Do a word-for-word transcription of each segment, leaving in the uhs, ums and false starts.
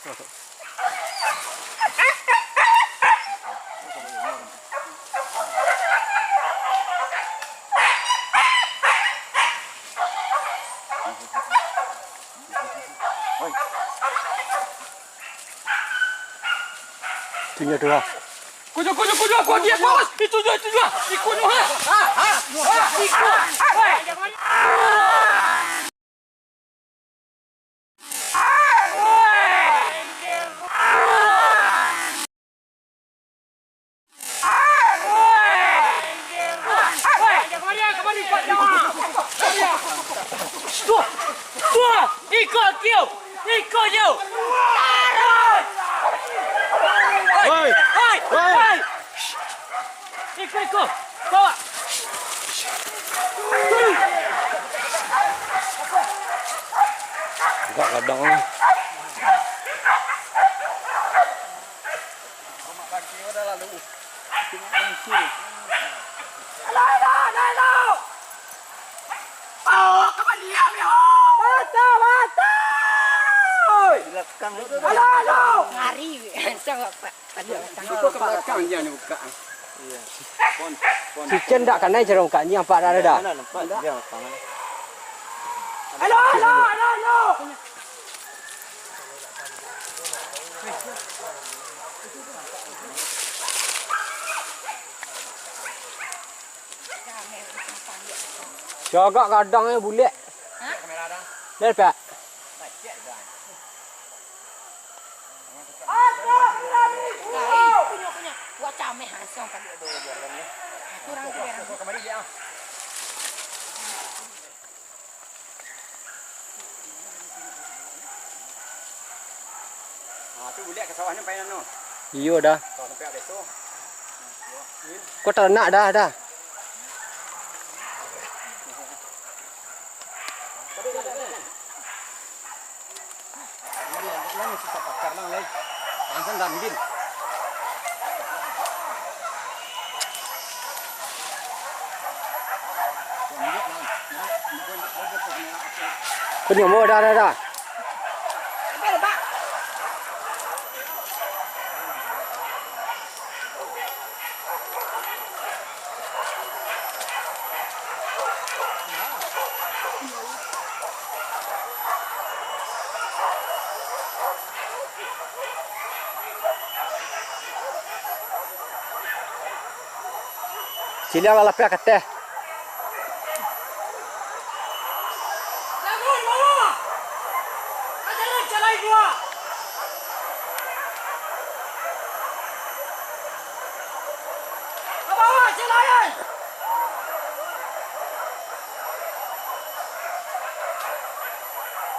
Tunjuk tu lah. Kunyah, kunyah, kunyah, kunyah, kunyah, kunyah. Itu juo, itu juo. Iko nyo, ha. Ha, ha, ha, iko. Hei. Tuh, tuh, iko kio, iko yo. Taruih. Hei, hei, hei. Iko, iko, bawa. Agak gadang ni. Ngari. Sangat, Pak. Tadi datang. Buka ke belakang, jangan dibuka. Iya. Pon, pon. Cicen dak kanai jarong kak ni, nampak dak ada dah. Mana nampak dia belakang. Halo, halo, halo, halo. Cagak gadang ni bulek. Hah? Dah dapat. Astagfirullahaladzim. Lai, kunyah, kunyah. Buat cameh, ha, siang tadi. Kurang tu, kurang. Ah, tu buliak ka sawah ni, pai nano. Iyo dah. Sawah sampai biaso. Ko taranak dah, dah. Kunyah mo dah, dah, dah. Siliang lah lapeh ka ateh.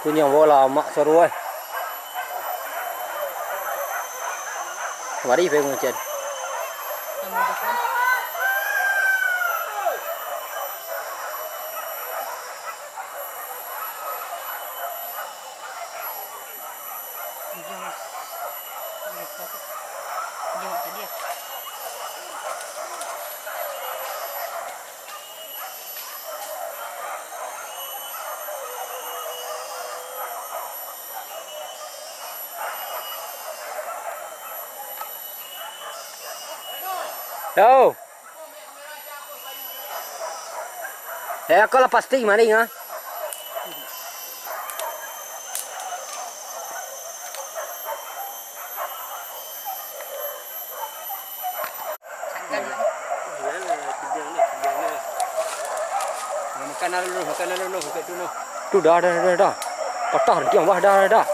Kunyah bola amak saruah. Mari, pai ngucen. Yo. Eh, ako lah pasti maring, ah. Makan dulu, makan dulu, makan dulu. Tu dah, dah, dah, dah. Patah, diam, wah, dah, dah, dah.